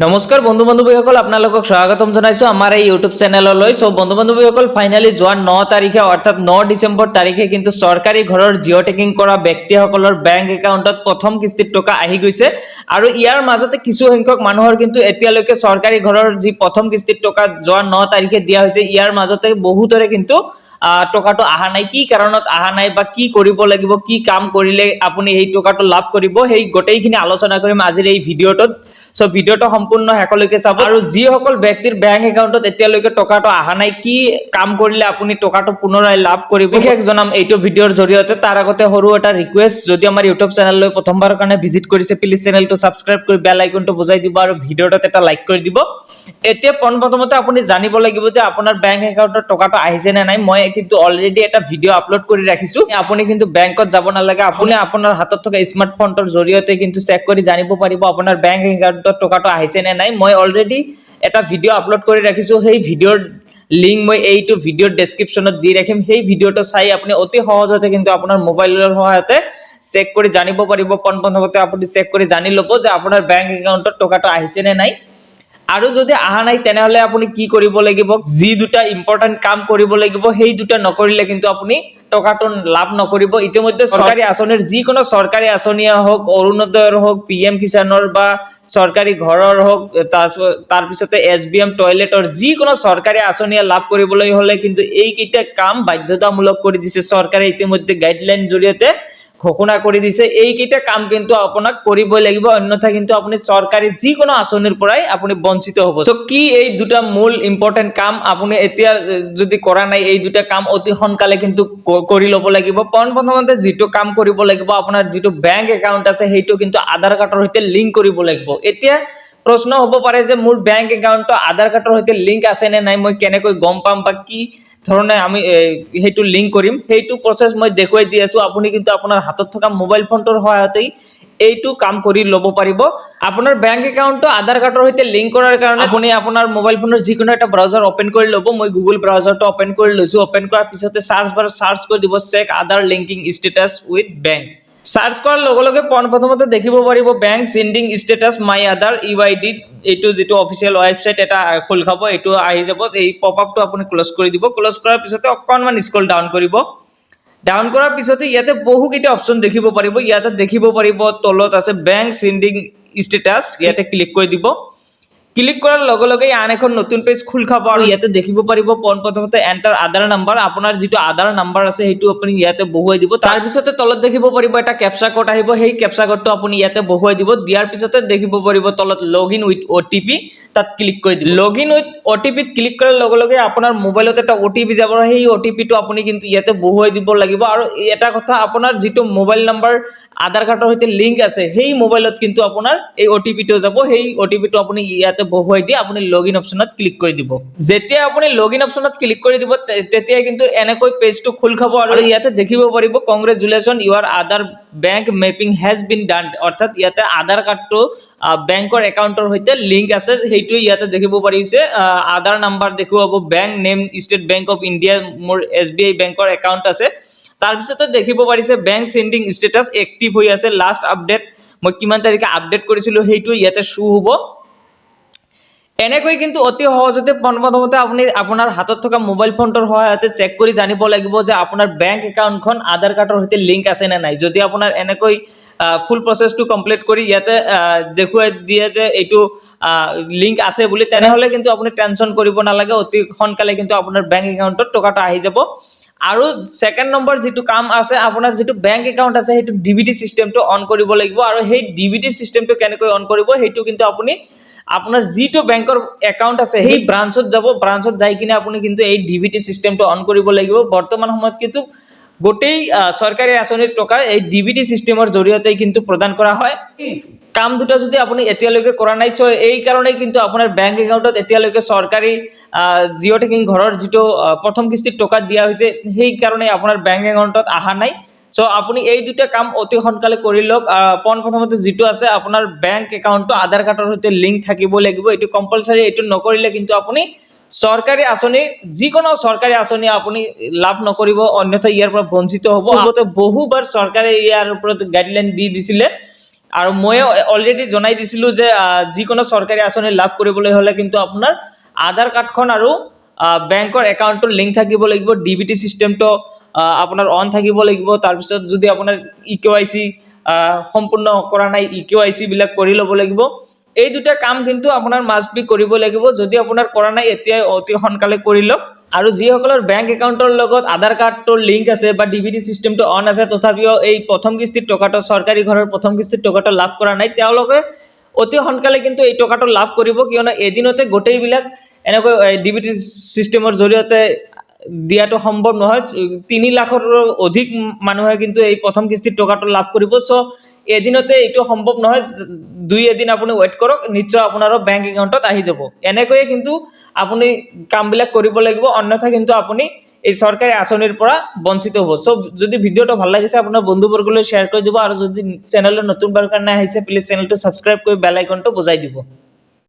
নমস্কাৰ বন্ধু বান্ধৱীসকল, আপোনালোকক স্বাগতম জনাইছো আমাৰ এই ইউটিউব চেনেললৈ। চ' বন্ধু বান্ধৱীসকল, ফাইনেলি যোৱা 9 তাৰিখে, অৰ্থাৎ 9 ডিচেম্বৰ তাৰিখে কিন্তু চৰকাৰী ঘৰৰ জিঅ' টেগিং কৰা ব্যক্তিসকলৰ বেংক একাউণ্টত প্ৰথম কিস্তিৰ টকা আহি গৈছে। আৰু ইয়াৰ মাজতে কিছু সংখ্যক মানুহৰ কিন্তু এতিয়ালৈকে চৰকাৰী ঘৰৰ যি প্ৰথম কিস্তিৰ টকা যোৱা 9 তাৰিখে দিয়া হৈছে, ইয়াৰ মাজতে বহুতৰে কিন্তু টকাটো অহা নাই। কি কাৰণত অহা নাই বা কি কৰিব লাগিব, কি কাম কৰিলে আপুনি এই টকাটো লাভ কৰিব, সেই গোটেইখিনি আলোচনা কৰিম আজিৰ এই ভিডিঅ'টোত। চ' ভিডিঅ'টো সম্পূৰ্ণ শেষলৈকে চাব। আৰু যিসকল ব্যক্তিৰ বেংক একাউণ্টত এতিয়ালৈকে টকাটো অহা নাই, কি কাম কৰিলে আপুনি টকাটো পুনৰাই লাভ কৰিব, বিশেষ জনাম এইটো ভিডিঅ'ৰ জৰিয়তে। তাৰ আগতে সৰু এটা ৰিকুৱেষ্ট, যদি আমাৰ ইউটিউব চেনেললৈ প্ৰথমবাৰৰ কাৰণে ভিজিট কৰিছে, প্লিজ চেনেলটো ছাবস্ক্ৰাইব কৰি বেল আইকনটো বজাই দিব আৰু ভিডিঅ'টোত এটা লাইক কৰি দিব। এতিয়া পোনপ্ৰথমতে আপুনি জানিব লাগিব যে আপোনাৰ বেংক একাউণ্টত টকাটো আহিছে নে নাই। মই কিন্তু অলৰেডি এটা ভিডিঅ' আপলোড কৰি ৰাখিছো। আপুনি কিন্তু বেংকত যাব নালাগে। আপুনি আপোনাৰ হাতত থকা স্মাৰ্টফোনটোৰ জৰিয়তে কিন্তু চেক কৰি জানিব পাৰিব আপোনাৰ বেংক একাউণ্টত টকাটো আহিছে নে নাই। মই অলৰেডি এটা ভিডিঅ' আপলোড কৰি ৰাখিছো। সেই ভিডিঅ'ৰ লিংক মই এইটো ভিডিঅ'ৰ ডেছক্ৰিপশ্যনত দি ৰাখিম। সেই ভিডিঅ'টো চাই আপুনি অতি সহজতে কিন্তু আপোনাৰ মোবাইলৰ সহায়তে চেক কৰি জানিব পাৰিব। পোনপ্ৰথমতে আপুনি চেক কৰি জানি ল'ব যে আপোনাৰ বেংক একাউণ্টত টকাটো আহিছে নে নাই। আৰু যদি অহা নাই, তেনেহ'লে আপুনি কি কৰিব লাগিব? যি দুটা ইম্পৰ্টেণ্ট কাম কৰিব লাগিব, সেই দুটা নকৰিলে কিন্তু আপুনি টকাটো লাভ নকৰিব। ইতিমধ্যে চৰকাৰী আঁচনিৰ, যিকোনো চৰকাৰী আঁচনিয়ে হওক, অৰুণোদয়ৰ হওক, পিএম কিষাণৰ বা চৰকাৰী ঘৰৰ হওক, তাৰপিছতে এছবিএম টয়লেটৰ, যিকোনো চৰকাৰী আঁচনিয়ে লাভ কৰিবলৈ হ'লে কিন্তু এইকেইটা কাম বাধ্যতামূলক কৰি দিছে চৰকাৰে। ইতিমধ্যে গাইডলাইন জৰিয়তে ঘোষণা কৰি দিছে। এইকেইটা কাম কিন্তু আপোনাক কৰিবই লাগিব, অন্যথা কিন্তু আপুনি চৰকাৰী যিকোনো আঁচনিৰ পৰাই আপুনি বঞ্চিত হ'ব। চ' কি এই দুটা মূল ইম্পৰ্টেণ্ট কাম? আপুনি এতিয়া যদি কৰা নাই, এই দুটা কাম অতি সোনকালে কিন্তু কৰি ল'ব লাগিব। পোনপ্ৰথমতে যিটো কাম কৰিব লাগিব, আপোনাৰ যিটো বেংক একাউণ্ট আছে, সেইটো কিন্তু আধাৰ কাৰ্ডৰ সৈতে লিংক কৰিব লাগিব। এতিয়া প্ৰশ্ন হ'ব পাৰে যে মোৰ বেংক একাউণ্টটো আধাৰ কাৰ্ডৰ সৈতে লিংক আছে নে নাই, মই কেনেকৈ গম পাম বা কি ধৰণে আমি সেইটো লিংক কৰিম? সেইটো প্ৰচেছ মই দেখুৱাই দি আছো। আপুনি কিন্তু আপোনাৰ হাতত থকা মোবাইল ফোনটোৰ সহায়তেই এইটো কাম কৰি ল'ব পাৰিব। আপোনাৰ বেংক একাউণ্টটো আধাৰ কাৰ্ডৰ সৈতে লিংক কৰাৰ কাৰণে আপুনি আপোনাৰ মোবাইল ফোনৰ যিকোনো এটা ব্ৰাউজাৰ অপেন কৰি ল'ব। মই গুগল ব্ৰাউজাৰটো অপেন কৰি লৈছো। অপেন কৰাৰ পিছতে চাৰ্চ বাৰত চাৰ্চ কৰি দিব "Check Aadhaar linking status with bank"। Search কৰাৰ লগে লগে পোনপ্ৰথমতে দেখিব পাৰিব "Bank seeding status my Aadhaar UID", এইটো যিটো অফিচিয়েল ৱেবছাইট এটা খোল খাব, এইটো আহি যাব। এই পপ আপটো আপুনি ক্ল'জ কৰি দিব। ক্ল'জ কৰাৰ পিছতে অকণমান স্ক্ৰল ডাউন কৰিব। ডাউন কৰাৰ পিছতে ইয়াতে বহুকেইটা অপশ্যন দেখিব পাৰিব। ইয়াতে দেখিব পাৰিব তলত আছে বেংক চিডিং ষ্টেটাছ। ইয়াতে ক্লিক কৰি দিব। ক্লিক কৰাৰ লগে লগে আন এখন নতুন পেজ খোল খাব আৰু ইয়াতে দেখিব পাৰিব পোনপ্ৰথমতে এণ্টাৰ আধাৰ নাম্বাৰ। আপোনাৰ যিটো আধাৰ নাম্বাৰ আছে, সেইটো আপুনি ইয়াতে বহুৱাই দিব। তাৰপিছতে তলত দেখিব পাৰিব এটা কেপচা কোড আহিব। সেই কেপচা কোডটো আপুনি ইয়াতে বহুৱাই দিব। দিয়াৰ পিছতে দেখিব পাৰিব তলত লগ ইন উইথ অ'টিপি, তাত ক্লিক কৰি দিব। লগ ইন উইথ অ'টিপিত ক্লিক কৰাৰ লগে লগে আপোনাৰ মোবাইলত এটা অ'টিপি যাব। সেই অ'টিপিটো আপুনি কিন্তু ইয়াতে বহুৱাই দিব লাগিব। আৰু এটা কথা, আপোনাৰ যিটো মোবাইল নাম্বাৰ আধাৰ কাৰ্ডৰ সৈতে লিংক আছে, সেই মোবাইলত কিন্তু আপোনাৰ এই অ'টিপিটো যাব। সেই অ'টিপিটো আপুনি ইয়াতে বহুৱাই দি আপুনি লগ ইন অপশ্যনত ক্লিক কৰি দিব। যেতিয়া আপুনি লগ ইন অপশ্যনত ক্লিক কৰি দিব, তেতিয়া কিন্তু এনেকৈ পেজটো খোল খাব আৰু ইয়াতে দেখিব পাৰিব "Congratulation, your Aadhaar bank mapping has been done"। অৰ্থাৎ ইয়াতে আধাৰ কাৰ্ডটো বেংকৰ একাউণ্টৰ সৈতে লিংক আছে, সেইটো ইয়াতে দেখিব পাৰিছে। আধাৰ নাম্বাৰ দেখুৱাব, bank name state bank of India, মোৰ এছবিআই বেংকৰ একাউণ্ট আছে। তাৰপিছতে দেখিব পাৰিছে বেংক চিডিং ষ্টেটাছ এক্টিভ হৈ আছে। লাষ্ট আপডেট মই কিমান তাৰিখে আপডেট কৰিছিলোঁ, সেইটো ইয়াতে শ্ব' হ'ব। এনেকৈ কিন্তু অতি সহজতে পোনপ্ৰথমতে আপুনি আপোনাৰ হাতত থকা মোবাইল ফোনটোৰ সহায়তে চেক কৰি জানিব লাগিব যে আপোনাৰ বেংক একাউণ্টখন আধাৰ কাৰ্ডৰ সৈতে লিংক আছে নে নাই। যদি আপোনাৰ এনেকৈ ফুল প্ৰচেছটো কমপ্লিট কৰি ইয়াতে দেখুৱাই দিয়ে যে এইটো লিংক আছে বুলি, তেনেহ'লে কিন্তু আপুনি টেনশ্যন কৰিব নালাগে। অতি সোনকালে কিন্তু আপোনাৰ বেংক একাউণ্টত টকাটো আহি যাব। আৰু ছেকেণ্ড নম্বৰ যিটো কাম আছে, আপোনাৰ যিটো বেংক একাউণ্ট আছে, সেইটো ডিবিটি চিষ্টেমটো অন কৰিব লাগিব। আৰু সেই ডিবিটি চিষ্টেমটো কেনেকৈ অন কৰিব, সেইটো কিন্তু আপুনি আপোনাৰ যিটো বেংকৰ একাউণ্ট আছে, সেই ব্ৰাঞ্চত যাব। ব্ৰাঞ্চত যাই কিনে আপুনি কিন্তু এই ডিবিটি চিষ্টেমটো অন কৰিব লাগিব। বৰ্তমান সময়ত কিন্তু গোটেই চৰকাৰী আঁচনিৰ টকা এই ডিবিটি চিষ্টেমৰ জৰিয়তে কিন্তু প্ৰদান কৰা হয়। কাম দুটা যদি আপুনি এতিয়ালৈকে কৰা নাই, চ' এই কাৰণেই কিন্তু আপোনাৰ বেংক একাউণ্টত এতিয়ালৈকে চৰকাৰী জিঅ' টেগিং ঘৰৰ যিটো প্ৰথম কিস্তিৰ টকা দিয়া হৈছে, সেইকাৰণে আপোনাৰ বেংক একাউণ্টত অহা নাই। চ' আপুনি এই দুটা কাম অতি সোনকালে কৰি লওক। পোনপ্ৰথমতে যিটো আছে, আপোনাৰ বেংক একাউণ্টটো আধাৰ কাৰ্ডৰ সৈতে লিংক থাকিব লাগিব। এইটো কম্পালচাৰী। এইটো নকৰিলে কিন্তু আপুনি চৰকাৰী আঁচনি, যিকোনো চৰকাৰী আঁচনি আপুনি লাভ নকৰিব, অন্যথা ইয়াৰ পৰা বঞ্চিত হ'ব। আগতে বহুবাৰ চৰকাৰে ইয়াৰ ওপৰত গাইডলাইন দি দিছিলে। আৰু ময়ো অলৰেডি জনাই দিছিলোঁ যে যিকোনো চৰকাৰী আঁচনি লাভ কৰিবলৈ হ'লে কিন্তু আপোনাৰ আধাৰ কাৰ্ডখন আৰু বেংকৰ একাউণ্টটোৰ লিংক থাকিব লাগিব, ডিবিটি ছিষ্টেমটো আপোনাৰ অন থাকিব লাগিব। তাৰপিছত যদি আপোনাৰ ইকেৱাইচি সম্পূৰ্ণ কৰা নাই, ইকেৱাইচিবিলাক কৰি ল'ব লাগিব। এই দুটা কাম কিন্তু আপোনাৰ মাষ্ট বি কৰিব লাগিব। যদি আপোনাৰ কৰা নাই, এতিয়াই অতি সোনকালে কৰি লওক। আৰু যিসকলৰ বেংক একাউণ্টৰ লগত আধাৰ কাৰ্ডটোৰ লিংক আছে বা ডিবিটি ছিষ্টেমটো অন আছে, তথাপিও এই প্ৰথম কিস্তিৰ টকাটো, চৰকাৰী ঘৰৰ প্ৰথম কিস্তিৰ টকাটো লাভ কৰা নাই, তেওঁলোকে অতি সোনকালে কিন্তু এই টকাটো লাভ কৰিব। কিয়নো এদিনতে গোটেইবিলাক এনেকৈ ডিবিটি ছিষ্টেমৰ জৰিয়তে দিয়াটো সম্ভৱ নহয়। 3 লাখৰো অধিক মানুহে কিন্তু এই প্ৰথম কিস্তিৰ টকাটো লাভ কৰিব। চ' এদিনতে এইটো সম্ভৱ নহয়। দুই এদিন আপুনি ৱেইট কৰক, নিশ্চয় আপোনাৰো বেংক একাউণ্টত আহি যাব। এনেকৈয়ে কিন্তু আপুনি কামবিলাক কৰিব লাগিব, অন্যথা কিন্তু আপুনি এই চৰকাৰী আঁচনিৰ পৰা বঞ্চিত হ'ব। চ' যদি ভিডিঅ'টো ভাল লাগিছে, আপোনাৰ বন্ধুবৰ্গলৈ শ্বেয়াৰ কৰি দিব। আৰু যদি চেনেলত নতুনবাৰ কাৰণে আহিছে, প্লিজ চেনেলটো ছাবস্ক্ৰাইব কৰি বেল আইকনটো বজাই দিব।